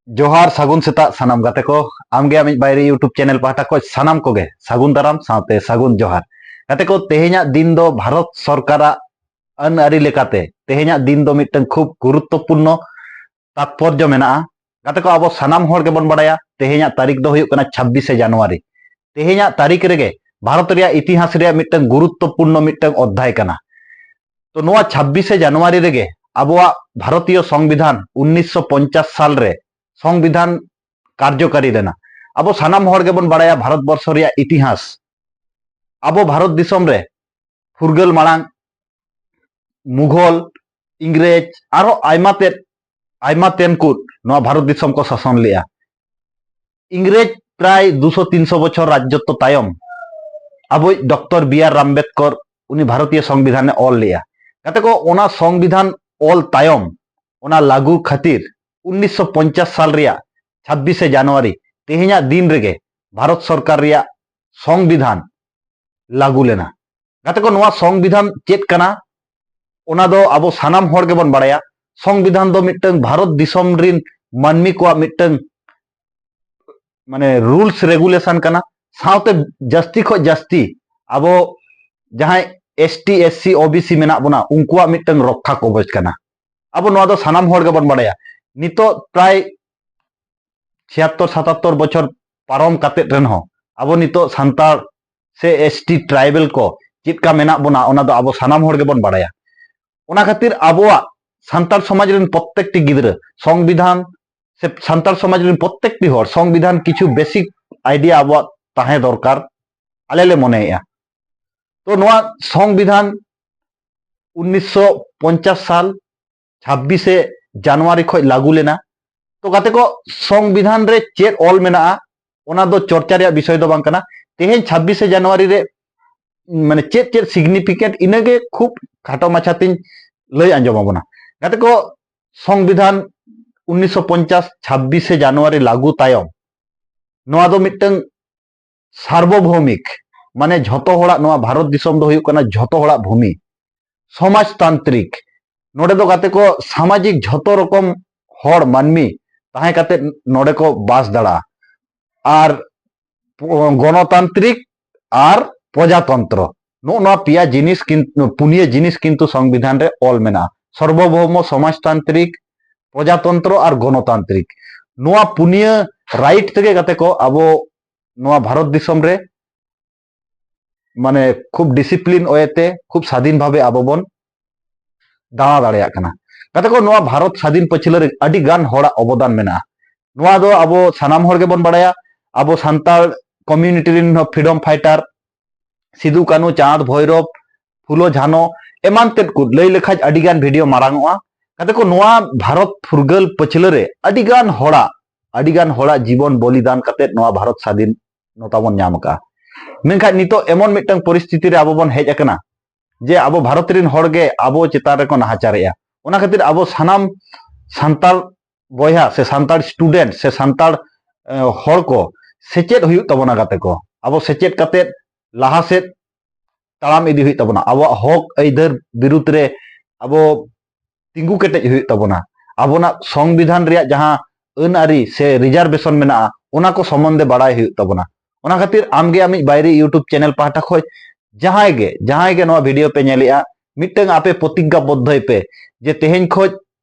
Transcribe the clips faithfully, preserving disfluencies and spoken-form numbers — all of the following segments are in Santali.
ᱡᱚᱦᱟᱨ, ᱥᱟᱹᱜᱩᱱ ᱥᱮᱛᱟᱜ ᱥᱟᱱᱟᱢ ᱜᱟᱛᱮ ᱠᱚ᱾ ᱟᱢᱜᱮ ᱟᱢᱤᱡ ᱵᱟᱭᱨᱤ YouTube ᱪᱮᱱᱮᱞ ᱯᱟᱦᱴᱟ ᱠᱷᱚᱱ ᱥᱟᱱᱟᱢ ᱠᱚᱜᱮ ᱥᱟᱹᱜᱩᱱ ᱫᱟᱨᱟᱢ ᱥᱟᱶᱛᱮ ᱥᱟᱹᱜᱩᱱ ᱡᱚᱦᱟᱨ᱾ ᱜᱟᱛᱮ ᱠᱚ, ᱛᱮᱦᱮᱧᱟᱜ ᱫᱤᱱ ᱫᱚ ᱵᱷᱟᱨᱚᱛ ᱥᱚᱨᱠᱟᱨᱟᱜ ᱟᱹᱱ ᱟᱹᱨᱤ ᱞᱮᱠᱟᱛᱮ ᱛᱮᱦᱮᱧᱟᱜ ᱫᱤᱱ ᱫᱚ ᱢᱤᱫᱴᱟᱝ ᱠᱷᱩᱵ ᱜᱩᱨᱩᱛᱛᱚᱯᱩᱨᱱᱚ ᱛᱟᱛᱯᱚᱨᱡᱚ ᱢᱮᱱᱟᱜᱼᱟ᱾ ᱜᱟᱛᱮ ᱠᱚ, ᱟᱵᱚ ᱥᱟᱱᱟᱢ ᱦᱚᱲ ᱜᱮᱵᱚᱱ ᱵᱟᱲᱟᱭᱟ ᱛᱮᱦᱮᱧᱟᱜ ᱛᱟᱹᱨᱤᱠᱷ ᱫᱚ ᱦᱩᱭᱩᱜ ᱠᱟᱱᱟ ᱪᱷᱟᱵᱵᱤᱥᱮ ᱡᱟᱱᱩᱣᱟᱨᱤ᱾ ᱛᱮᱦᱮᱧᱟᱜ ᱛᱟᱹᱨᱤᱠᱷ ᱨᱮᱜᱮ ᱵᱷᱟᱨᱚᱛ ᱨᱮᱭᱟᱜ ᱤᱛᱤᱦᱟᱥ ᱨᱮᱭᱟᱜ ᱢᱤᱫᱴᱟᱝ ᱜᱩᱨᱩᱛᱛᱚᱯᱩᱨᱱᱚ ᱢᱤᱫᱴᱟᱝ ᱚᱫᱽᱫᱷᱟᱭ ᱠᱟᱱᱟ᱾ ᱛᱚ, ᱱᱚᱣᱟ ᱪᱷᱟᱵᱵᱤᱥᱮ ᱡᱟᱱᱩᱣᱟᱨᱤ ᱨᱮᱜᱮ ᱟᱵᱚᱣᱟᱜ ᱵᱷᱟᱨᱚᱛᱤᱭᱚ ᱥᱚᱝᱵᱤᱫᱷᱟᱱ ᱩᱱᱱᱤᱥᱥᱚ ᱯᱚᱧᱪᱟᱥ ᱥᱟᱞ ᱨᱮ ᱥᱚᱝᱵᱤᱫᱷᱟᱱ ᱠᱟᱨᱡᱚᱠᱟᱨᱤ ᱞᱮᱱᱟ᱾ ᱟᱵᱚ ᱥᱟᱱᱟᱢ ᱦᱚᱲ ᱜᱮᱵᱚᱱ ᱵᱟᱲᱟᱭᱟ ᱵᱷᱟᱨᱚᱛ ᱵᱚᱨᱥᱚ ᱨᱮᱭᱟᱜ ᱤᱛᱤᱦᱟᱥ᱾ ᱟᱵᱚ ᱵᱷᱟᱨᱚᱛ ᱫᱤᱥᱚᱢ ᱨᱮ ᱯᱷᱩᱨᱜᱟᱹᱞ ᱢᱟᱲᱟᱝ ᱢᱩᱜᱷᱚᱞ, ᱤᱝᱨᱮᱡᱽ, ᱟᱨᱦᱚᱸ ᱟᱭᱢᱟ ᱛᱮᱫ, ᱟᱭᱢᱟ ᱛᱮᱱ ᱠᱚ ᱱᱚᱣᱟ ᱵᱷᱟᱨᱚᱛ ᱫᱤᱥᱚᱢ ᱠᱚ ᱥᱟᱥᱚᱱ ᱞᱮᱫᱼᱟ᱾ ᱤᱝᱨᱮᱡᱽ ᱯᱨᱟᱭ ᱫᱩᱥᱚ ᱛᱤᱱᱥᱚ ᱵᱚᱪᱷᱚᱨ ᱨᱟᱡᱽᱡᱚᱛᱛᱚ ᱛᱟᱭᱚᱢ ᱟᱵᱚᱭᱤᱡ ᱰᱚᱠᱴᱚᱨ ᱵᱤ ᱟᱨ ᱟᱢᱵᱮᱫᱠᱚᱨ ᱩᱱᱤ ᱵᱷᱟᱨᱚᱛᱤᱭᱚ ᱥᱚᱝᱵᱤᱫᱷᱟᱱᱮ ᱚᱞ ᱞᱮᱫᱼᱟ᱾ ᱜᱟᱛᱮ ᱠᱚ, ᱚᱱᱟ ᱥᱚᱝᱵᱤᱫᱷᱟᱱ ᱚᱞ ᱛᱟᱭᱚᱢ, ᱚᱱᱟ ᱞᱟᱹᱜᱩ ᱠᱷᱟᱹᱛᱤᱨ ᱩᱱᱱᱤᱥᱥᱚ ᱯᱚᱧᱪᱟᱥ ᱥᱟᱞ ᱨᱮᱭᱟᱜ ᱪᱷᱟᱵᱵᱤᱥᱮ ᱡᱟᱱᱩᱣᱟᱨᱤ, ᱛᱮᱦᱮᱧᱟᱜ ᱫᱤᱱ ᱨᱮᱜᱮ ᱵᱷᱟᱨᱚᱛ ᱥᱚᱨᱠᱟᱨ ᱨᱮᱭᱟᱜ ᱥᱚᱝᱵᱤᱫᱷᱟᱱ ᱞᱟᱹᱜᱩ ᱞᱮᱱᱟ᱾ ᱜᱟᱛᱮ ᱠᱚ, ᱱᱚᱣᱟ ᱥᱚᱝᱵᱤᱫᱷᱟᱱ ᱪᱮᱫ ᱠᱟᱱᱟ, ᱚᱱᱟ ᱫᱚ ᱟᱵᱚ ᱥᱟᱱᱟᱢ ᱦᱚᱲ ᱜᱮᱵᱚᱱ ᱵᱟᱲᱟᱭᱟ᱾ ᱥᱚᱝᱵᱤᱫᱷᱟᱱ ᱫᱚ ᱢᱤᱫᱴᱟᱝ ᱵᱷᱟᱨᱚᱛ ᱫᱤᱥᱚᱢ ᱨᱤᱱ ᱢᱟᱹᱱᱢᱤ ᱠᱚᱣᱟᱜ ᱢᱤᱫᱴᱟᱝ, ᱢᱟᱱᱮ, ᱨᱩᱞᱥ ᱨᱮᱜᱩᱞᱮᱥᱚᱱ ᱠᱟᱱᱟ᱾ ᱥᱟᱶᱛᱮ ᱡᱟᱹᱥᱛᱤ ᱠᱷᱚᱱ ᱡᱟᱹᱥᱛᱤ ᱟᱵᱚ ᱡᱟᱦᱟᱸᱭ S T, S C, O B C ᱢᱮᱱᱟᱜ ᱵᱚᱱᱟ, ᱩᱱᱠᱩᱣᱟᱜ ᱢᱤᱫᱴᱟᱝ ᱨᱚᱠᱠᱷᱟ ᱠᱚᱵᱚᱪ ᱠᱟᱱᱟ᱾ ᱟᱵᱚ ᱱᱚᱣᱟ ᱫᱚ ᱥᱟᱱᱟᱢ ᱦᱚᱲ ᱜᱮᱵᱚᱱ ᱵᱟᱲᱟᱭᱟ᱾ ᱱᱤᱛᱚᱜ ᱯᱨᱟᱭ ᱪᱷᱤᱭᱟᱛᱛᱚᱨ ᱥᱟᱛᱟᱛᱛᱚᱨ ᱵᱚᱪᱷᱚᱨ ᱯᱟᱨᱚᱢ ᱠᱟᱛᱮᱫ ᱨᱮᱦᱚᱸ ᱟᱵᱚ ᱱᱤᱛᱚᱜ ᱥᱟᱱᱛᱟᱲ ᱥᱮ ᱮᱥ ᱴᱤ ᱴᱨᱟᱭᱵᱮᱞ ᱠᱚ ᱪᱮᱫ ᱠᱟ ᱢᱮᱱᱟᱜ ᱵᱚᱱᱟ, ᱚᱱᱟ ᱫᱚ ᱟᱵᱚ ᱥᱟᱱᱟᱢ ᱦᱚᱲ ᱜᱮᱵᱚᱱ ᱵᱟᱲᱟᱭᱟ᱾ ᱚᱱᱟ ᱠᱷᱟᱹᱛᱤᱨ ᱟᱵᱚᱣᱟᱜ ᱥᱟᱱᱛᱟᱲ ᱥᱚᱢᱟᱡᱽ ᱨᱮᱱ ᱯᱨᱚᱛᱛᱮᱠᱴᱤ ᱜᱤᱫᱽᱨᱟᱹ ᱥᱚᱝᱵᱤᱫᱷᱟᱱ, ᱥᱮ ᱥᱟᱱᱛᱟᱲ ᱥᱚᱢᱟᱡᱽ ᱨᱮᱱ ᱯᱨᱚᱛᱛᱮᱠᱴᱤ ᱦᱚᱲ ᱥᱚᱝᱵᱤᱫᱷᱟᱱ ᱠᱤᱪᱷᱩ ᱵᱮᱥᱤᱠ ᱟᱭᱰᱤᱭᱟ ᱟᱵᱚᱣᱟᱜ ᱛᱟᱦᱮᱸ ᱫᱚᱨᱠᱟᱨ, ᱟᱞᱮ ᱞᱮ ᱢᱚᱱᱮᱭᱮᱫᱼᱟ᱾ ᱛᱚ, ᱱᱚᱣᱟ ᱥᱚᱝᱵᱤᱫᱷᱟᱱ ᱩᱱᱱᱤᱥᱥᱚ ᱯᱚᱧᱪᱟᱥ ᱥᱟᱞ ᱪᱷᱟᱵᱵᱤᱥᱮ ᱡᱟᱱᱩᱣᱟᱨᱤ ᱠᱷᱚᱱ ᱞᱟᱹᱜᱩ ᱞᱮᱱᱟ᱾ ᱛᱚ ᱜᱟᱛᱮ ᱠᱚ, ᱥᱚᱝᱵᱤᱫᱷᱟᱱ ᱨᱮ ᱪᱮᱫ ᱚᱞ ᱢᱮᱱᱟᱜᱼᱟ, ᱚᱱᱟ ᱫᱚ ᱪᱚᱨᱪᱟ ᱨᱮᱭᱟᱜ ᱵᱤᱥᱚᱭ ᱫᱚ ᱵᱟᱝ ᱠᱟᱱᱟ᱾ ᱛᱮᱦᱮᱧ ᱪᱷᱟᱵᱵᱤᱥᱮ ᱡᱟᱱᱩᱣᱟᱨᱤ ᱨᱮ, ᱢᱟᱱᱮ, ᱪᱮᱫ ᱪᱮᱫ ᱥᱤᱜᱱᱤᱯᱷᱤᱠᱮᱱᱴ, ᱤᱱᱟᱹᱜᱮ ᱠᱷᱩᱵ ᱠᱷᱟᱴᱚ ᱢᱟᱪᱷᱟ ᱛᱤᱧ ᱞᱟᱹᱭ ᱟᱸᱡᱚᱢ ᱟᱵᱚᱱᱟ᱾ ᱜᱟᱛᱮ ᱠᱚ, ᱥᱚᱝᱵᱤᱫᱷᱟᱱ ᱩᱱᱱᱤᱥᱥᱚ ᱯᱚᱧᱪᱟᱥ ᱪᱷᱟᱵᱵᱤᱥᱮ ᱡᱟᱱᱩᱣᱟᱨᱤ ᱞᱟᱹᱜᱩ ᱛᱟᱭᱚᱢ ᱱᱚᱣᱟ ᱫᱚ ᱢᱤᱫᱴᱟᱝ ᱥᱟᱨᱵᱚᱵᱷᱳᱣᱢᱤᱠ, ᱢᱟᱱᱮ, ᱡᱷᱚᱛᱚ ᱦᱚᱲᱟᱜ, ᱱᱚᱣᱟ ᱵᱷᱟᱨᱚᱛ ᱫᱤᱥᱚᱢ ᱫᱚ ᱦᱩᱭᱩᱜ ᱠᱟᱱᱟ ᱡᱷᱚᱛᱚ ᱦᱚᱲᱟᱜ ᱵᱷᱩᱢᱤ᱾ ᱥᱚᱢᱟᱡᱽᱛᱟᱱᱛᱨᱤᱠ, ᱱᱚᱰᱮ ᱫᱚ ᱜᱟᱛᱮ ᱠᱚ, ᱥᱟᱢᱟᱡᱤᱠ ᱡᱷᱚᱛᱚ ᱨᱚᱠᱚᱢ ᱦᱚᱲ, ᱢᱟᱹᱱᱢᱤ, ᱛᱟᱦᱮᱸ ᱠᱟᱛᱮ ᱱᱚᱰᱮ ᱠᱚ ᱵᱟᱥ ᱫᱟᱲᱮᱭᱟᱜᱼᱟ᱾ ᱟᱨ ᱜᱚᱱᱚᱛᱟᱱᱛᱨᱤᱠ ᱟᱨ ᱯᱨᱚᱡᱟᱛᱚᱱᱛᱨᱚ, ᱱᱚᱜᱼᱚ ᱱᱚᱣᱟ ᱯᱮᱭᱟ ᱡᱤᱱᱤᱥ, ᱯᱩᱱᱭᱟᱹ ᱡᱤᱱᱤᱥ ᱠᱤᱱᱛᱩ ᱥᱚᱝᱵᱤᱫᱷᱟᱱ ᱨᱮ ᱚᱞ ᱢᱮᱱᱟᱜᱼᱟ᱾ ᱥᱚᱨᱵᱚᱵᱷᱳᱣᱢᱚ, ᱥᱚᱢᱟᱡᱽᱛᱟᱱᱛᱨᱤᱠ, ᱯᱨᱚᱡᱟᱛᱚᱱᱛᱨᱚ ᱟᱨ ᱜᱚᱱᱚᱛᱟᱱᱛᱨᱤᱠ᱾ ᱱᱚᱣᱟ ᱯᱩᱱᱭᱟᱹ ᱨᱟᱭᱤᱴ ᱛᱮᱜᱮ ᱜᱟᱛᱮ ᱠᱚ ᱟᱵᱚ ᱱᱚᱣᱟ ᱵᱷᱟᱨᱚᱛ ᱫᱤᱥᱚᱢ ᱨᱮ ᱢᱟᱱᱮ ᱠᱷᱩᱵ ᱰᱤᱥᱤᱯᱞᱤᱱ ᱚᱭᱮᱛᱮ ᱠᱷᱩᱵ ᱥᱟᱫᱷᱤᱱ ᱵᱷᱟᱵᱮ ᱟᱵᱚ ᱵᱚᱱ ᱫᱟᱬᱟ ᱫᱟᱲᱮᱭᱟᱜ ᱠᱟᱱᱟ᱾ ᱜᱟᱛᱮ ᱠᱚ, ᱱᱚᱣᱟ ᱵᱷᱟᱨᱚᱛ ᱥᱟᱫᱷᱤᱱ ᱯᱟᱹᱪᱷᱞᱟᱹ ᱨᱮ ᱟᱹᱰᱤ ᱜᱟᱱ ᱦᱚᱲᱟᱜ ᱚᱵᱚᱫᱟᱱ ᱢᱮᱱᱟᱜᱼᱟ᱾ ᱱᱚᱣᱟ ᱫᱚ ᱟᱵᱚ ᱥᱟᱱᱟᱢ ᱦᱚᱲ ᱜᱮᱵᱚᱱ ᱵᱟᱲᱟᱭᱟ᱾ ᱟᱵᱚ ᱥᱟᱱᱛᱟᱲ ᱠᱚᱢᱤᱭᱩᱱᱤᱴᱤ ᱨᱮᱱ ᱦᱚᱸ ᱯᱷᱨᱤᱰᱚᱢ ᱯᱷᱟᱭᱴᱟᱨ ᱥᱤᱫᱩ ᱠᱟᱹᱱᱩ, ᱪᱟᱸᱫᱽ ᱵᱷᱳᱭᱨᱚᱵ, ᱯᱷᱩᱞᱳ ᱡᱷᱟᱱᱚ ᱮᱢᱟᱱ ᱛᱮᱫ ᱠᱚ ᱞᱟᱹᱭ ᱞᱮᱠᱷᱟᱡ ᱟᱹᱰᱤ ᱜᱟᱱ ᱵᱷᱤᱰᱤᱭᱳ ᱢᱟᱨᱟᱝ ᱚᱜᱼᱟ᱾ ᱜᱟᱛᱮ ᱠᱚ, ᱱᱚᱣᱟ ᱵᱷᱟᱨᱚᱛ ᱯᱷᱩᱨᱜᱟᱹᱞ ᱯᱟᱹᱪᱷᱞᱟᱹ ᱨᱮ ᱟᱹᱰᱤ ᱜᱟᱱ ᱦᱚᱲᱟᱜ ᱟᱹᱰᱤ ᱜᱟᱱ ᱦᱚᱲᱟᱜ ᱡᱤᱵᱚᱱ ᱵᱚᱞᱤᱫᱟᱱ ᱠᱟᱛᱮ ᱱᱚᱣᱟ ᱵᱷᱟᱨᱚᱛ ᱥᱟᱫᱷᱤᱱᱚᱛᱟ ᱵᱚᱱ ᱧᱟᱢ ᱟᱠᱟᱫᱼᱟ᱾ ᱢᱮᱱᱠᱷᱟᱱ ᱱᱤᱛᱚᱜ ᱮᱢᱚᱱ ᱢᱤᱫᱴᱟᱝ ᱯᱚᱨᱤᱥᱛᱷᱤᱛᱤ ᱨᱮ ᱟᱵᱚ ᱵᱚᱱ ᱦᱮᱡ ᱟᱠᱟᱱᱟ ᱡᱮ ᱟᱵᱚ ᱵᱷᱟᱨᱚᱛ ᱨᱮᱱ ᱦᱚᱲ ᱜᱮ ᱟᱵᱚ ᱪᱮᱛᱟᱱ ᱨᱮᱠᱚ ᱱᱟᱦᱟᱪᱟᱨᱮᱜᱼᱟ᱾ ᱚᱱᱟ ᱠᱷᱟᱹᱛᱤᱨ ᱟᱵᱚ ᱥᱟᱱᱟᱢ ᱥᱟᱱᱛᱟᱲ ᱵᱚᱭᱦᱟ ᱥᱮ ᱥᱟᱱᱛᱟᱲ ᱥᱴᱩᱰᱮᱱᱴ ᱥᱮ ᱥᱟᱱᱛᱟᱲ ᱮ, ᱦᱚᱲ ᱠᱚ ᱥᱮᱪᱮᱫ ᱦᱩᱭᱩᱜ ᱛᱟᱵᱚᱱᱟ᱾ ᱜᱟᱛᱮ ᱠᱚ, ᱟᱵᱚ ᱥᱮᱪᱮᱫ ᱠᱟᱛᱮ ᱞᱟᱦᱟ ᱥᱮᱫ ᱛᱟᱲᱟᱢ ᱤᱫᱤ ᱦᱩᱭᱩᱜ ᱛᱟᱵᱚᱱᱟ᱾ ᱟᱵᱚᱣᱟᱜ ᱦᱚᱠ ᱟᱹᱭᱫᱟᱹᱨ ᱵᱤᱨᱩᱫᱽ ᱨᱮ ᱟᱵᱚ ᱛᱤᱸᱜᱩ ᱠᱮᱴᱮᱡ ᱦᱩᱭᱩᱜ ᱛᱟᱵᱚᱱᱟ᱾ ᱟᱵᱚᱱᱟᱜ ᱥᱚᱝᱵᱤᱫᱷᱟᱱ ᱨᱮᱭᱟᱜ ᱡᱟᱦᱟᱸ ᱟᱹᱱ ᱟᱹᱨᱤ ᱥᱮ ᱨᱤᱡᱟᱨᱵᱷᱮᱥᱚᱱ ᱢᱮᱱᱟᱜᱼᱟ, ᱚᱱᱟ ᱠᱚ ᱥᱚᱢᱵᱚᱱᱫᱷᱮ ᱵᱟᱲᱟᱭ ᱦᱩᱭᱩᱜ ᱛᱟᱵᱚᱱᱟ᱾ ᱚᱱᱟ ᱠᱷᱟᱹᱛᱤᱨ ᱟᱢᱜᱮ ᱟᱢᱤᱡ ᱵᱟᱭᱨᱤ YouTube ᱪᱮᱱᱮᱞ ᱯᱟᱦᱴᱟ ᱠᱷᱚᱱ ᱡᱟᱦᱟᱸᱭ ᱜᱮ ᱡᱟᱦᱟᱸᱭ ᱜᱮ ᱱᱚᱣᱟ ᱵᱷᱤᱰᱤᱭᱳ ᱯᱮ ᱧᱮᱞᱮᱜᱼᱟ, ᱢᱤᱫᱴᱟᱝ ᱟᱯᱮ ᱯᱨᱚᱛᱤᱜᱽᱜᱟ ᱵᱚᱫᱽᱫᱷᱚᱭ ᱯᱮ ᱡᱮ ᱛᱮᱦᱮᱧ ᱠᱷᱚᱱ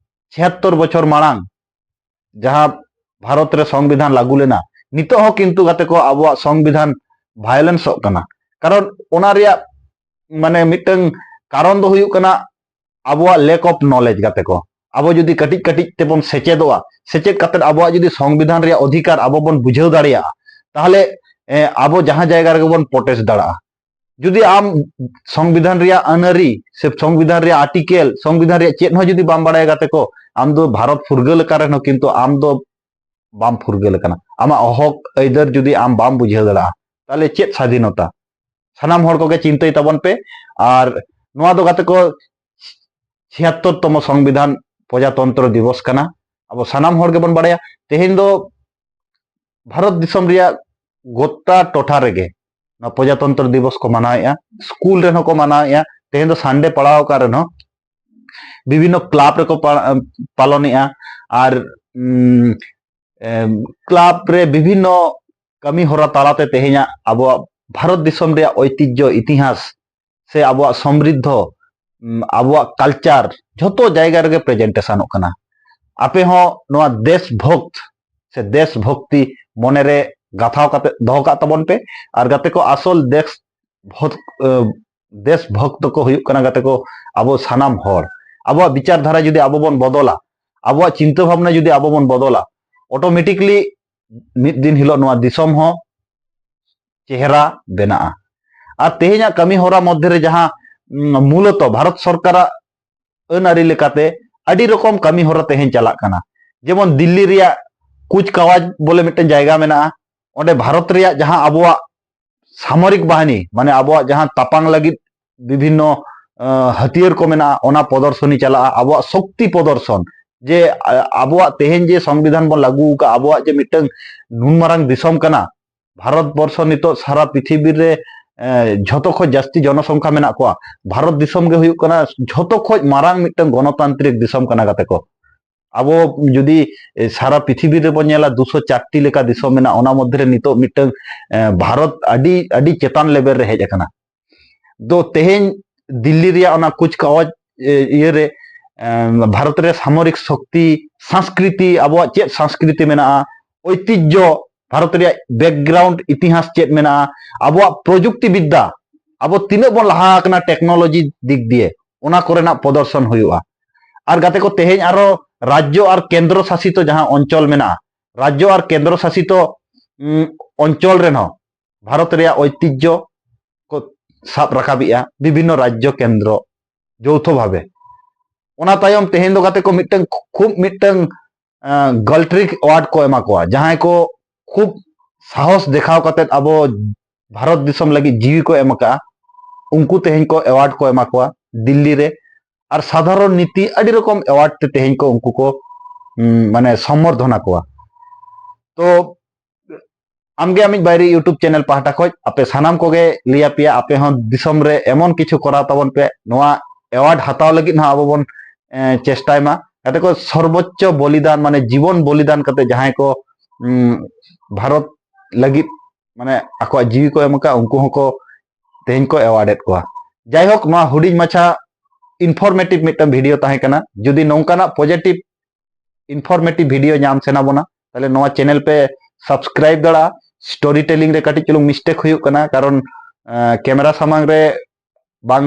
ᱪᱷᱤᱭᱟᱛᱛᱚᱨ ᱵᱚᱪᱷᱚᱨ ᱢᱟᱲᱟᱝ ᱡᱟᱦᱟᱸ ᱵᱷᱟᱨᱚᱛ ᱨᱮ ᱥᱚᱝᱵᱤᱫᱷᱟᱱ ᱞᱟᱹᱜᱩ ᱞᱮᱱᱟ, ᱱᱤᱛᱚᱜ ᱦᱚᱸ ᱠᱤᱱᱛᱩ ᱜᱟᱛᱮ ᱠᱚ ᱟᱵᱚᱣᱟᱜ ᱥᱚᱝᱵᱤᱫᱷᱟᱱ ᱵᱷᱟᱭᱳᱞᱮᱱᱥᱚᱜ ᱠᱟᱱᱟ᱾ ᱠᱟᱨᱚᱱ ᱚᱱᱟ ᱨᱮᱭᱟᱜ ᱢᱟᱱᱮ ᱢᱤᱫᱴᱟᱝ ᱠᱟᱨᱚᱱ ᱫᱚ ᱦᱩᱭᱩᱜ ᱠᱟᱱᱟ ᱟᱵᱚᱣᱟᱜ lack of knowledge᱾ ᱜᱟᱛᱮ ᱠᱚ, ᱟᱵᱚ ᱡᱩᱫᱤ ᱠᱟᱹᱴᱤᱡ ᱠᱟᱹᱴᱤᱡ ᱛᱮᱵᱚᱱ ᱥᱮᱪᱮᱫᱚᱜᱼᱟ, ᱥᱮᱪᱮᱫ ᱠᱟᱛᱮ ᱟᱵᱚᱣᱟᱜ ᱡᱩᱫᱤ ᱥᱚᱝᱵᱤᱫᱷᱟᱱ ᱨᱮᱭᱟᱜ ᱚᱫᱷᱤᱠᱟᱨ ᱟᱵᱚ ᱵᱚᱱ ᱵᱩᱡᱷᱟᱹᱣ ᱫᱟᱲᱮᱭᱟᱜᱼᱟ, ᱛᱟᱦᱚᱞᱮ ᱮ, ᱟᱵᱚ ᱡᱟᱦᱟᱸ ᱡᱟᱭᱜᱟ ᱨᱮᱜᱮ ᱵᱚᱱ ᱯᱨᱚᱴᱮᱥᱴ ᱫᱟᱲᱮᱭᱟᱜᱼᱟ᱾ ᱡᱩᱫᱤ ᱟᱢ ᱥᱚᱝᱵᱤᱫᱷᱟᱱ ᱨᱮᱭᱟᱜ ᱟᱹᱱ ᱟᱹᱨᱤ ᱥᱮ ᱥᱚᱝᱵᱤᱫᱷᱟᱱ ᱨᱮᱭᱟᱜ ᱟᱨᱴᱤᱠᱮᱞ, ᱥᱚᱝᱵᱤᱫᱷᱟᱱ ᱨᱮᱭᱟᱜ ᱪᱮᱫ ᱦᱚᱸ ᱡᱩᱫᱤ ᱵᱟᱢ ᱵᱟᱲᱟᱭᱟ ᱜᱟᱛᱮ ᱠᱚ, ᱟᱢ ᱫᱚ ᱵᱷᱟᱨᱚᱛ ᱯᱷᱩᱨᱜᱟᱹᱞ ᱟᱠᱟᱱ ᱨᱮᱦᱚᱸ ᱠᱤᱱᱛᱩ ᱟᱢ ᱫᱚ ᱵᱟᱢ ᱯᱷᱩᱨᱜᱟᱹᱞ ᱟᱠᱟᱱᱟ᱾ ᱟᱢᱟᱜ ᱦᱚᱠ ᱟᱹᱭᱫᱟᱹᱨ ᱡᱩᱫᱤ ᱟᱢ ᱵᱟᱢ ᱵᱩᱡᱷᱟᱹᱣ ᱫᱟᱲᱮᱭᱟᱜᱼᱟ, ᱛᱟᱦᱚᱞᱮ ᱪᱮᱫ ᱥᱟᱫᱷᱤᱱᱚᱛᱟ? ᱥᱟᱱᱟᱢ ᱦᱚᱲ ᱠᱚᱜᱮ ᱪᱤᱱᱛᱟᱹᱭ ᱛᱟᱵᱚᱱ ᱯᱮ᱾ ᱟᱨ ᱱᱚᱣᱟ ᱫᱚ ᱜᱟᱛᱮ ᱠᱚ, ᱪᱷᱤᱭᱟᱛᱛᱚᱨ ᱛᱚᱢᱚ ᱥᱚᱝᱵᱤᱫᱷᱟᱱ ᱯᱨᱚᱡᱟᱛᱚᱱᱛᱨᱚ ᱫᱤᱵᱚᱥ ᱠᱟᱱᱟ᱾ ᱟᱵᱚ ᱥᱟᱱᱟᱢ ᱦᱚᱲ ᱜᱮᱵᱚᱱ ᱵᱟᱲᱟᱭᱟ, ᱛᱮᱦᱮᱧ ᱫᱚ ᱵᱷᱟᱨᱚᱛ ᱫᱤᱥᱚᱢ ᱨᱮᱭᱟᱜ ᱜᱚᱴᱟ ᱴᱚᱴᱷᱟ ᱨᱮᱜᱮ ᱱᱚᱣᱟ ᱯᱨᱚᱡᱟᱛᱚᱱᱛᱨᱚ ᱫᱤᱵᱚᱥ ᱠᱚ ᱢᱟᱱᱟᱣᱮᱫᱼᱟ᱾ ᱥᱠᱩᱞ ᱨᱮᱦᱚᱸ ᱠᱚ ᱢᱟᱱᱟᱣᱮᱫᱼᱟ᱾ ᱛᱮᱦᱮᱧ ᱫᱚ ᱥᱟᱱᱰᱮ ᱯᱟᱲᱟᱣ ᱟᱠᱟᱱ ᱨᱮᱦᱚᱸ ᱵᱤᱵᱷᱤᱱᱱᱚ ᱠᱞᱟᱵᱽ ᱨᱮᱠᱚ ᱯᱟ-, ᱯᱟᱞᱚᱱᱮᱫᱼᱟ᱾ ᱟᱨ, ᱩᱢ, ᱠᱞᱟᱵᱽ ᱨᱮ ᱵᱤᱵᱷᱤᱱᱱᱚ ᱠᱟᱹᱢᱤ ᱦᱚᱨᱟ ᱛᱟᱞᱟᱛᱮ ᱛᱮᱦᱮᱧᱟᱜ ᱟᱵᱚᱣᱟᱜ ᱵᱷᱟᱨᱚᱛ ᱫᱤᱥᱚᱢ ᱨᱮᱭᱟᱜ ᱳᱭᱛᱤᱡᱽᱡᱷᱚ, ᱤᱛᱤᱦᱟᱥ ᱥᱮ ᱟᱵᱚᱣᱟᱜ ᱥᱚᱢᱨᱤᱫᱽᱫᱷᱚ, ᱩᱢ, ᱟᱵᱚᱣᱟᱜ ᱠᱟᱞᱪᱟᱨ ᱡᱷᱚᱛᱚ ᱡᱟᱭᱜᱟ ᱨᱮᱜᱮ ᱯᱨᱮᱡᱮᱱᱴᱮᱥᱚᱱᱚᱜ ᱠᱟᱱᱟ᱾ ᱟᱯᱮ ᱦᱚᱸ ᱱᱚᱣᱟ ᱫᱮᱥ ᱵᱷᱚᱠᱛ ᱥᱮ ᱫᱮᱥ ᱵᱷᱚᱠᱛᱤ ᱢᱚᱱᱮᱨᱮ ᱜᱟᱛᱷᱟᱣ ᱠᱟᱛᱮ ᱫᱚᱦᱚ ᱠᱟᱜ ᱛᱟᱵᱚᱱ ᱯᱮ᱾ ᱟᱨ ᱜᱟᱛᱮ ᱠᱚ, ᱟᱥᱚᱞ ᱫᱮᱥ ᱵᱷᱚᱠ-, ᱮ, ᱫᱮᱥ ᱵᱷᱚᱠᱛ ᱫᱚᱠᱚ ᱦᱩᱭᱩᱜ ᱠᱟᱱᱟ ᱜᱟᱛᱮ ᱠᱚ ᱟᱵᱚ ᱥᱟᱱᱟᱢ ᱦᱚᱲ᱾ ᱟᱵᱚᱣᱟᱜ ᱵᱤᱪᱟᱨ ᱫᱷᱟᱨᱟ ᱡᱩᱫᱤ ᱟᱵᱚ ᱵᱚᱱ ᱵᱚᱫᱚᱞᱟ, ᱟᱵᱚᱣᱟᱜ ᱪᱤᱱᱛᱟᱹ ᱵᱷᱟᱵᱽᱱᱟ ᱡᱩᱫᱤ ᱟᱵᱚ ᱵᱚᱱ ᱵᱚᱫᱚᱞᱟ, ᱚᱴᱳᱢᱮᱴᱤᱠᱞᱤ ᱢᱤᱫ ᱫᱤᱱ ᱦᱤᱞᱳᱜ ᱱᱚᱣᱟ ᱫᱤᱥᱚᱢ ᱦᱚᱸ ᱪᱮᱦᱨᱟ ᱵᱮᱱᱟᱜᱼᱟ᱾ ᱟᱨ ᱛᱮᱦᱮᱧᱟᱜ ᱠᱟᱹᱢᱤ ᱦᱚᱨᱟ ᱢᱚᱫᱽᱫᱷᱮ ᱨᱮ ᱡᱟᱦᱟᱸ, ᱩᱢ, ᱢᱩᱞᱚᱛᱚ ᱵᱷᱟᱨᱚᱛ ᱥᱚᱨᱠᱟᱨᱟᱜ ᱟᱹᱱ ᱟᱹᱨᱤ ᱞᱮᱠᱟᱛᱮ ᱟᱹᱰᱤ ᱨᱚᱠᱚᱢ ᱠᱟᱹᱢᱤ ᱦᱚᱨᱟ ᱛᱮᱦᱮᱧ ᱪᱟᱞᱟᱜ ᱠᱟᱱᱟ᱾ ᱡᱮᱢᱚᱱ ᱫᱤᱞᱞᱤ ᱨᱮᱭᱟᱜ ᱠᱩᱪ ᱠᱟᱣᱟᱡᱽ ᱵᱚᱞᱮ ᱢᱤᱫᱴᱮᱱ ᱡᱟᱭᱜᱟ ᱢᱮᱱᱟᱜᱼᱟ, ᱚᱸᱰᱮ ᱵᱷᱟᱨᱚᱛ ᱨᱮᱭᱟᱜ ᱡᱟᱦᱟᱸ ᱟᱵᱚᱣᱟᱜ ᱥᱟᱢᱚᱨᱤᱠ ᱵᱟᱦᱤᱱᱤ, ᱢᱟᱱᱮ ᱟᱵᱚᱣᱟᱜ ᱡᱟᱦᱟᱸ ᱛᱟᱯᱟᱝ ᱞᱟᱹᱜᱤᱫ ᱵᱤᱵᱷᱤᱱᱱᱚ, ᱟᱸ, ᱦᱟᱹᱛᱭᱟᱹᱨ ᱠᱚ ᱢᱮᱱᱟᱜᱼᱟ, ᱚᱱᱟ ᱯᱨᱚᱫᱚᱨᱥᱚᱱᱤ ᱪᱟᱞᱟᱜᱼᱟ᱾ ᱟᱵᱚᱣᱟᱜ ᱥᱚᱠᱛᱤ ᱯᱨᱚᱫᱚᱨᱥᱚᱱ, ᱡᱮ, ᱟ-, ᱟᱵᱚᱣᱟᱜ ᱛᱮᱦᱮᱧ ᱡᱮ ᱥᱚᱝᱵᱤᱫᱷᱟᱱ ᱵᱚᱱ ᱞᱟᱹᱜᱩ ᱟᱠᱟᱫ, ᱟᱵᱚᱣᱟᱜ ᱡᱮ ᱢᱤᱫᱴᱟᱝ ᱱᱩᱱ ᱢᱟᱨᱟᱝ ᱫᱤᱥᱚᱢ ᱠᱟᱱᱟ, ᱵᱷᱟᱨᱚᱛ ᱵᱚᱨᱥᱚ ᱱᱤᱛᱚᱜ ᱥᱟᱨᱟ ᱯᱨᱤᱛᱷᱤᱵᱤ ᱨᱮ, ᱮ, ᱡᱷᱚᱛᱚ ᱠᱷᱚᱡ ᱡᱟᱹᱥᱛᱤ ᱡᱚᱱᱚᱥᱚᱝᱠᱷᱟ ᱢᱮᱱᱟᱜ ᱠᱚᱣᱟ᱾ ᱵᱷᱟᱨᱚᱛ ᱫᱤᱥᱚᱢ ᱜᱮ ᱦᱩᱭᱩᱜ ᱠᱟᱱᱟ ᱡᱷᱚᱛᱚ ᱠᱷᱚᱡ ᱢᱟᱨᱟᱝ ᱢᱤᱫᱴᱟᱝ ᱜᱚᱱᱚᱛᱟᱱᱛᱨᱤᱠ ᱫᱤᱥᱚᱢ ᱠᱟᱱᱟ ᱜᱟᱛᱮ ᱠᱚ᱾ ᱟᱵᱚ ᱡᱩᱫᱤ, ᱮ, ᱥᱟᱨᱟ ᱯᱨᱤᱛᱷᱤᱵᱤ ᱨᱮᱵᱚᱱ ᱧᱮᱞᱟ, ᱫᱩᱥᱚ ᱪᱟᱨ ᱴᱤ ᱞᱮᱠᱟ ᱫᱤᱥᱚᱢ ᱢᱮᱱᱟᱜᱼᱟ, ᱚᱱᱟ ᱢᱚᱫᱽᱫᱷᱮ ᱨᱮ ᱱᱤᱛᱚᱜ ᱢᱤᱫᱴᱟᱝ, ᱮ, ᱵᱷᱟᱨᱚᱛ ᱟᱹᱰᱤ, ᱟᱹᱰᱤ ᱪᱮᱛᱟᱱ ᱞᱮᱵᱮᱞ ᱨᱮ ᱦᱮᱡ ᱟᱠᱟᱱᱟ᱾ ᱫᱚ ᱛᱮᱦᱮᱧ ᱫᱤᱞᱞᱤ ᱨᱮᱭᱟᱜ ᱚᱱᱟ ᱠᱩᱪ ᱠᱟᱣᱟᱡᱽ, ᱮ, ᱤᱭᱟᱹᱨᱮ, ᱮᱢ, ᱵᱷᱟᱨᱚᱛ ᱨᱮ ᱥᱟᱢᱚᱨᱤᱠ ᱥᱚᱠᱛᱤ, ᱥᱚᱝᱥᱠᱨᱤᱛᱤ, ᱟᱵᱚᱣᱟᱜ ᱪᱮᱫ ᱥᱚᱝᱥᱠᱨᱤᱛᱤ ᱢᱮᱱᱟᱜᱼᱟ, ᱳᱭᱛᱤᱡᱽᱡᱷᱚ, ᱵᱷᱟᱨᱚᱛ ᱨᱮᱭᱟᱜ ᱵᱮᱠᱜᱨᱟᱣᱩᱱᱰ, ᱤᱛᱤᱦᱟᱥ ᱪᱮᱫ ᱢᱮᱱᱟᱜᱼᱟ, ᱟᱵᱚᱣᱟᱜ ᱯᱨᱚᱡᱩᱠᱛᱤ ᱵᱤᱫᱽᱫᱟ, ᱟᱵᱚ ᱛᱤᱱᱟᱹᱜ ᱵᱚᱱ ᱞᱟᱦᱟ ᱟᱠᱟᱱᱟ ᱴᱮᱠᱱᱳᱞᱚᱡᱤ ᱫᱤᱠ ᱫᱤᱭᱮ, ᱚᱱᱟ ᱠᱚᱨᱮᱱᱟᱜ ᱯᱨᱚᱫᱚᱨᱥᱚᱱ ᱦᱩᱭᱩᱜᱼᱟ᱾ ᱟᱨ ᱜᱟᱛᱮ ᱠᱚ, ᱛᱮᱦᱮᱧ ᱟᱨᱚ ᱨᱟᱡᱽᱡᱚ ᱟᱨ ᱠᱮᱱᱫᱨᱚ ᱥᱟᱥᱤᱛᱚ ᱡᱟᱦᱟᱸ ᱚᱧᱪᱚᱞ ᱢᱮᱱᱟᱜᱼᱟ, ᱨᱟᱡᱽᱡᱚ ᱟᱨ ᱠᱮᱱᱫᱨᱚ ᱥᱟᱥᱤᱛᱚ, ᱩᱢ, ᱚᱧᱪᱚᱞ ᱨᱮᱱ ᱦᱚᱸ ᱵᱷᱟᱨᱚᱛ ᱨᱮᱭᱟᱜ ᱳᱭᱛᱤᱡᱽᱡᱷᱚ ᱠᱚ ᱥᱟᱵ ᱨᱟᱠᱟᱵᱮᱜᱼᱟ ᱵᱤᱵᱷᱤᱱᱱᱚ ᱨᱟᱡᱽᱡᱚ ᱠᱮᱱᱫᱨᱚ ᱡᱳᱣᱛᱷᱚ ᱵᱷᱟᱵᱮ᱾ ᱚᱱᱟ ᱛᱟᱭᱚᱢ ᱛᱮᱦᱮᱧ ᱫᱚ ᱜᱟᱛᱮ ᱠᱚ ᱢᱤᱫᱴᱟᱝ ᱠᱷᱩᱵ ᱢᱤᱫᱴᱟᱝ, ᱟᱸ, ᱜᱚᱞᱴᱨᱤᱠ ᱮᱣᱟᱨᱰ ᱠᱚ ᱮᱢᱟ ᱠᱚᱣᱟ, ᱡᱟᱦᱟᱸᱭ ᱠᱚ ᱠᱷᱩᱵ ᱥᱟᱦᱚᱥ ᱫᱮᱠᱷᱟᱣ ᱠᱟᱛᱮᱫ ᱟᱵᱚ ᱵᱷᱟᱨᱚᱛ ᱫᱤᱥᱚᱢ ᱞᱟᱹᱜᱤᱫ ᱡᱤᱣᱤ ᱠᱚ ᱮᱢ ᱟᱠᱟᱫᱼᱟ, ᱩᱱᱠᱩ ᱛᱮᱦᱮᱧ ᱠᱚ ᱮᱣᱟᱨᱰ ᱠᱚ ᱮᱢᱟ ᱠᱚᱣᱟ ᱫᱤᱞᱞᱤ ᱨᱮ᱾ ᱟᱨ ᱥᱟᱫᱷᱟᱨᱚᱱ ᱱᱤᱛᱤ ᱟᱹᱰᱤ ᱨᱚᱠᱚᱢ ᱮᱣᱟᱨᱰ ᱛᱮ ᱛᱮᱦᱮᱧ ᱠᱚ ᱩᱱᱠᱩ ᱠᱚ, ᱩᱢ, ᱢᱟᱱᱮ ᱥᱚᱢᱵᱚᱨᱫᱷᱚᱱᱟ ᱠᱚᱣᱟ᱾ ᱛᱚ ᱟᱢᱜᱮ ᱟᱢᱤᱡ ᱵᱟᱭᱨᱤ YouTube ᱪᱮᱱᱮᱞ ᱯᱟᱦᱴᱟ ᱠᱷᱚᱡ ᱟᱯᱮ ᱥᱟᱱᱟᱢ ᱠᱚᱜᱮ ᱞᱟᱹᱭ ᱟᱯᱮᱭᱟ, ᱟᱯᱮ ᱦᱚᱸ ᱫᱤᱥᱚᱢ ᱨᱮ ᱮᱢᱚᱱ ᱠᱤᱪᱷᱩ ᱠᱚᱨᱟᱣ ᱛᱟᱵᱚᱱ ᱯᱮ, ᱱᱚᱣᱟ ᱮᱣᱟᱨᱰ ᱦᱟᱛᱟᱣ ᱞᱟᱹᱜᱤᱫ ᱦᱚᱸ ᱟᱵᱚ ᱵᱚᱱ, ᱮ, ᱪᱮᱥᱴᱟᱭ ᱢᱟ᱾ ᱜᱟᱛᱮ ᱠᱚ, ᱥᱚᱨᱵᱚᱪᱪᱚ ᱵᱚᱞᱤᱫᱟᱱ, ᱢᱟᱱᱮ ᱡᱤᱵᱚᱱ ᱵᱚᱞᱤᱫᱟᱱ ᱠᱟᱛᱮ ᱡᱟᱦᱟᱸᱭ ᱠᱚ, ᱩᱢ, ᱵᱷᱟᱨᱚᱛ ᱞᱟᱹᱜᱤᱫ ᱢᱟᱱᱮ ᱟᱠᱚᱣᱟᱜ ᱡᱤᱣᱤ ᱠᱚ ᱮᱢ ᱟᱠᱟᱫ, ᱩᱱᱠᱩ ᱦᱚᱸᱠᱚ ᱛᱮᱦᱮᱧ ᱠᱚ ᱮᱣᱟᱨᱰ ᱮᱫ ᱠᱚᱣᱟ᱾ ᱡᱟᱭᱦᱳᱠ, ᱱᱚᱣᱟ ᱦᱩᱰᱤᱧ ᱢᱟᱪᱷᱟ ᱤᱱᱯᱷᱚᱨᱢᱮᱴᱤᱵᱷ ᱢᱤᱫᱴᱟᱝ ᱵᱷᱤᱰᱤᱭᱳ ᱛᱟᱦᱮᱸ ᱠᱟᱱᱟ᱾ ᱡᱩᱫᱤ ᱱᱚᱝᱠᱟᱱᱟᱜ ᱯᱚᱡᱮᱴᱤᱵᱷ ᱤᱱᱯᱷᱚᱨᱢᱮᱴᱤᱵᱷ ᱵᱷᱤᱰᱤᱭᱳ ᱧᱟᱢ ᱥᱟᱱᱟ ᱵᱚᱱᱟ, ᱛᱟᱦᱞᱮ ᱱᱚᱣᱟ ᱪᱮᱱᱮᱞ ᱯᱮ ᱥᱟᱵᱥᱠᱨᱟᱭᱤᱵ ᱫᱟᱲᱮᱭᱟᱜᱼᱟ᱾ ᱥᱴᱳᱨᱤ ᱴᱮᱞᱤᱝ ᱨᱮ ᱠᱟᱹᱴᱤᱡ ᱪᱩᱞᱩᱝ ᱢᱤᱥᱴᱮᱠ ᱦᱩᱭᱩᱜ ᱠᱟᱱᱟ, ᱠᱟᱨᱚᱱ ᱠᱮᱢᱮᱨᱟ ᱥᱟᱢᱟᱝ ᱨᱮ ᱵᱟᱝ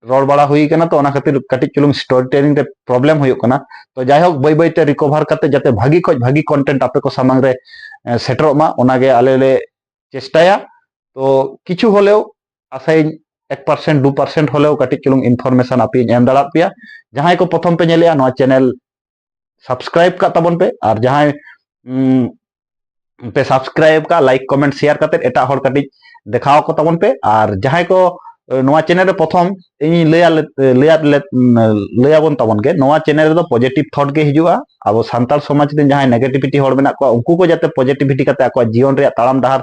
ᱨᱚᱲ ᱵᱟᱲᱟ ᱦᱩᱭ ᱠᱟᱱᱟ, ᱛᱚ ᱚᱱᱟ ᱠᱷᱟᱹᱛᱤᱨ ᱠᱟᱹᱴᱤᱡ ᱪᱩᱞᱩᱝ ᱥᱴᱳᱨᱤ ᱴᱮᱞᱤᱝ ᱨᱮ ᱯᱨᱚᱵᱞᱮᱢ ᱦᱩᱭᱩᱜ ᱠᱟᱱᱟ᱾ ᱛᱚ ᱡᱟᱭᱦᱳᱠ, ᱵᱟᱹᱭ ᱵᱟᱹᱭᱛᱮ ᱨᱤᱠᱚᱵᱷᱟᱨ ᱠᱟᱛᱮ ᱡᱟᱛᱮ ᱵᱷᱟᱹᱜᱤ ᱠᱷᱚᱡ ᱵᱷᱟᱹᱜᱤ ᱠᱚᱱᱴᱮᱱᱴ ᱟᱯᱮ ᱠᱚ ᱥᱟᱢᱟᱝ ᱨᱮ ᱮ, ᱥᱮᱴᱮᱨᱚᱜ ᱢᱟ, ᱚᱱᱟᱜᱮ ᱟᱞᱮ ᱞᱮ ᱪᱮᱥᱴᱟᱭᱟ᱾ ᱛᱚ ᱠᱤᱪᱷᱩ ᱦᱚᱞᱮᱣ ᱟᱥᱟᱭᱟᱹᱧ ᱮᱠ ᱯᱟᱨᱥᱮᱱᱴ ᱫᱩ ᱯᱟᱨᱥᱮᱱᱴ ᱦᱚᱞᱮᱣ ᱠᱟᱹᱴᱤᱡ ᱪᱩᱞᱩᱝ ᱤᱱᱯᱷᱚᱨᱢᱮᱥᱚᱱ ᱟᱯᱮᱧ ᱮᱢ ᱫᱟᱲᱮᱭᱟᱜ ᱯᱮᱭᱟ᱾ ᱡᱟᱦᱟᱸᱭ ᱠᱚ ᱯᱨᱚᱛᱷᱚᱢ ᱯᱮ ᱧᱮᱞᱮᱜᱼᱟ, ᱱᱚᱣᱟ ᱪᱮᱱᱮᱞ ᱥᱟᱵᱥᱠᱨᱟᱭᱤᱵ ᱠᱟᱜ ᱛᱟᱵᱚᱱ ᱯᱮ, ᱟᱨ ᱡᱟᱦᱟᱸᱭ ᱩᱢ, ᱯᱮ ᱥᱟᱵᱥᱠᱨᱟᱭᱤᱵ ᱠᱟᱜ, ᱞᱟᱭᱤᱠ ᱠᱚᱢᱮᱱᱴ ᱥᱮᱭᱟᱨ ᱠᱟᱛᱮ ᱮᱴᱟᱜ ᱦᱚᱲ ᱠᱟᱹᱴᱤᱡ ᱫᱮᱠᱷᱟᱣ ᱟᱠᱚ ᱛᱟᱵᱚᱱ ᱯᱮ᱾ ᱟᱨ ᱡᱟᱦᱟᱸᱭ ᱠᱚ ᱮ, ᱱᱚᱣᱟ ᱪᱮᱱᱮᱞ ᱨᱮ ᱯᱨᱚᱛᱷᱚᱢ ᱤᱧᱤᱧ ᱞᱟᱹᱭᱟ ᱞᱮ- ᱞᱟᱹᱭᱟᱫ ᱞᱮ- ᱞᱟᱹᱭᱟᱵᱚᱱ ᱛᱟᱵᱚᱱ ᱜᱮ, ᱱᱚᱣᱟ ᱪᱮᱱᱮᱞ ᱨᱮᱫᱚ ᱯᱚᱡᱮᱴᱤᱵᱷ ᱛᱷᱚᱴ ᱜᱮ ᱦᱤᱡᱩᱜᱼᱟ᱾ ᱟᱵᱚ ᱥᱟᱱᱛᱟᱲ ᱥᱚᱢᱟᱡᱽ ᱨᱮᱱ ᱡᱟᱦᱟᱸᱭ ᱱᱮᱜᱮᱴᱤᱵᱷᱤᱴᱤ ᱦᱚᱲ ᱢᱮᱱᱟᱜ ᱠᱚᱣᱟ, ᱩᱱᱠᱩ ᱠᱚ ᱡᱟᱛᱮ ᱯᱚᱡᱮᱴᱤᱵᱷᱤᱴᱤ ᱠᱟᱛᱮ ᱟᱠᱚᱣᱟᱜ ᱡᱤᱭᱚᱱ ᱨᱮᱭᱟᱜ ᱛᱟᱲᱟᱢ ᱰᱟᱦᱟᱨ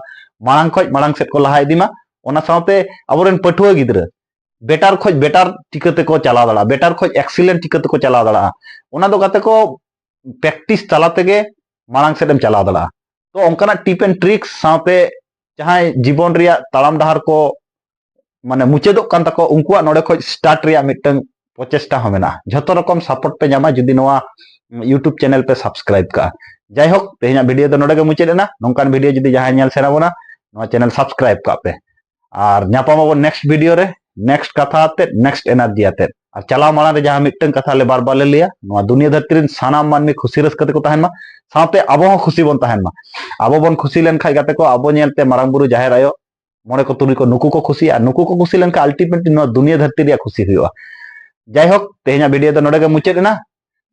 ᱢᱟᱲᱟᱝ ᱠᱷᱚᱡ ᱢᱟᱲᱟᱝ ᱥᱮᱫ ᱠᱚ ᱞᱟᱦᱟ ᱤᱫᱤ ᱢᱟ᱾ ᱚᱱᱟ ᱥᱟᱶᱛᱮ ᱟᱵᱚᱨᱮᱱ ᱯᱟᱹᱴᱷᱩᱣᱟᱹ ᱜᱤᱫᱽᱨᱟᱹ ᱵᱮᱴᱟᱨ ᱠᱷᱚᱡ ᱵᱮᱴᱟᱨ ᱪᱤᱠᱟᱹ ᱛᱮᱠᱚ ᱪᱟᱞᱟᱣ ᱫᱟᱲᱮᱭᱟᱜᱼᱟ, ᱵᱮᱴᱟᱨ ᱠᱷᱚᱡ ᱮᱠᱥᱤᱞᱮᱱᱴ ᱪᱤᱠᱟᱹ ᱛᱮᱠᱚ ᱪᱟᱞᱟᱣ ᱫᱟᱲᱮᱭᱟᱜᱼᱟ, ᱚᱱᱟ ᱫᱚ ᱜᱟᱛᱮ ᱠᱚ ᱯᱨᱮᱠᱴᱤᱥ ᱛᱟᱞᱟ ᱛᱮᱜᱮ ᱢᱟᱲᱟᱝ ᱥᱮᱫ ᱮᱢ ᱪᱟᱞᱟᱣ ᱫᱟᱲᱮᱭᱟᱜᱼᱟ᱾ ᱛᱚ ᱚᱱᱠᱟᱱᱟᱜ ᱴᱤᱯ ᱮᱱᱰ ᱴᱨᱤᱠᱥ ᱥᱟᱶᱛᱮ ᱡᱟᱦᱟᱸᱭ ᱡᱤᱵᱚᱱ ᱨᱮᱭᱟᱜ ᱛᱟᱲᱟᱢ ᱰᱟᱦᱟᱨ ᱠᱚ ᱢᱟᱱᱮ ᱢᱩᱪᱟᱹᱫᱚᱜ ᱠᱟᱱ ᱛᱟᱠᱚ, ᱩᱱᱠᱩᱣᱟᱜ ᱱᱚᱰᱮ ᱠᱷᱚᱡ ᱥᱴᱟᱨᱴ ᱨᱮᱭᱟᱜ ᱢᱤᱫᱴᱟᱝ ᱯᱨᱚᱪᱮᱥᱴᱟ ᱦᱚᱸ ᱢᱮᱱᱟᱜᱼᱟ᱾ ᱡᱷᱚᱛᱚ ᱨᱚᱠᱚᱢ ᱥᱟᱯᱳᱨᱴ ᱯᱮ ᱧᱟᱢᱟ ᱡᱩᱫᱤ ᱱᱚᱣᱟ YouTube ᱪᱮᱱᱮᱞ ᱯᱮ ᱥᱟᱵᱥᱠᱨᱟᱭᱤᱵ ᱠᱟᱜᱼᱟ᱾ ᱡᱟᱭᱦᱳᱠ, ᱛᱮᱦᱮᱧᱟᱜ ᱵᱷᱤᱰᱤᱭᱳ ᱫᱚ ᱱᱚᱰᱮ ᱜᱮ ᱢᱩᱪᱟᱹᱫ ᱮᱱᱟ᱾ ᱱᱚᱝᱠᱟᱱ ᱵᱷᱤᱰᱤᱭᱳ ᱡᱩᱫᱤ ᱡᱟᱦᱟᱸᱭ ᱧᱮᱞ ᱥᱟᱱᱟ ᱵᱚᱱᱟ, ᱱᱚᱣᱟ ᱪᱮᱱᱮᱞ ᱥᱟᱵᱥᱠᱨᱟᱭᱤᱵ ᱠᱟᱜ ᱯᱮ᱾ ᱟᱨ ᱧᱟᱯᱟᱢ ᱟᱵᱚᱱ ᱱᱮᱠᱥᱴ ᱵᱷᱤᱰᱤᱭᱳ ᱨᱮ, ᱱᱮᱠᱥᱴ ᱠᱟᱛᱷᱟ ᱟᱛᱮᱫ, ᱱᱮᱠᱥᱴ ᱮᱱᱟᱨᱡᱤ ᱟᱛᱮᱫ᱾ ᱟᱨ ᱪᱟᱞᱟᱣ ᱢᱟᱲᱟᱝ ᱨᱮ ᱡᱟᱦᱟᱸ ᱢᱤᱫᱴᱟᱝ ᱠᱟᱛᱷᱟ ᱞᱮ ᱵᱟᱨ ᱵᱟᱨ ᱞᱮ ᱞᱟᱹᱭᱟ, ᱱᱚᱣᱟ ᱫᱩᱱᱤᱭᱟᱹ ᱫᱷᱟᱹᱨᱛᱤ ᱨᱮᱱ ᱥᱟᱱᱟᱢ ᱢᱟᱹᱱᱢᱤ ᱠᱷᱩᱥᱤ ᱨᱟᱹᱥᱠᱟᱹ ᱛᱮᱠᱚ ᱛᱟᱦᱮᱱ ᱢᱟ, ᱥᱟᱶᱛᱮ ᱟᱵᱚ ᱦᱚᱸ ᱠᱷᱩᱥᱤ ᱵᱚᱱ ᱛᱟᱦᱮᱱ ᱢᱟ᱾ ᱟᱵᱚ ᱵᱚᱱ ᱠᱷᱩᱥᱤ ᱞᱮᱱᱠᱷᱟᱡ ᱜᱟᱛᱮ ᱠᱚ, ᱟᱵᱚ ᱧᱮᱞᱛᱮ ᱢᱟᱨᱟᱝ ᱵᱩᱨᱩ, ᱡᱟᱦᱮᱨ ᱟᱭᱳ, ᱢᱚᱬᱮ ᱠᱚ ᱛᱩᱨᱩᱭ ᱠᱚ, ᱱᱩᱠᱩ ᱠᱚ ᱠᱷᱩᱥᱤᱜᱼᱟ᱾ ᱱᱩᱠᱩ ᱠᱚ ᱠᱷᱩᱥᱤ ᱞᱮᱱᱠᱷᱟᱱ ᱟᱞᱴᱤᱢᱮᱴᱞᱤ ᱱᱚᱣᱟ ᱫᱩᱱᱤᱭᱟᱹ ᱫᱷᱟᱹᱨᱛᱤ ᱨᱮᱭᱟᱜ ᱠᱷᱩᱥᱤ ᱦᱩᱭᱩᱜᱼᱟ᱾ ᱡᱟᱭᱦᱳᱠ, ᱛᱮᱦᱮᱧᱟᱜ ᱵᱷᱤᱰᱤᱭᱳ ᱫᱚ ᱱᱚᱰᱮ ᱜᱮ ᱢᱩᱪᱟᱹᱫ ᱮᱱᱟ᱾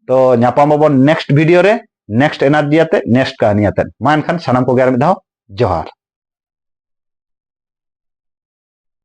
ᱛᱚ ᱧᱟᱯᱟᱢ ᱟᱵᱚᱱ ᱱᱮᱠᱥᱴ ᱵᱷᱤᱰᱤᱭᱳ ᱨᱮ, ᱱᱮᱠᱥᱴ ᱮᱱᱟᱨᱡᱤ ᱟᱛᱮᱫ, ᱱᱮᱠᱥᱴ ᱠᱟᱹᱦᱱᱤ ᱟᱛᱮᱫ᱾ ᱢᱟ ᱮᱱᱠᱷᱟᱱ ᱥᱟᱱᱟᱢ ᱠᱚᱜᱮ ᱟᱨ ᱢᱤᱫ ᱫᱷᱟᱣ ᱡᱚᱦᱟᱨ᱾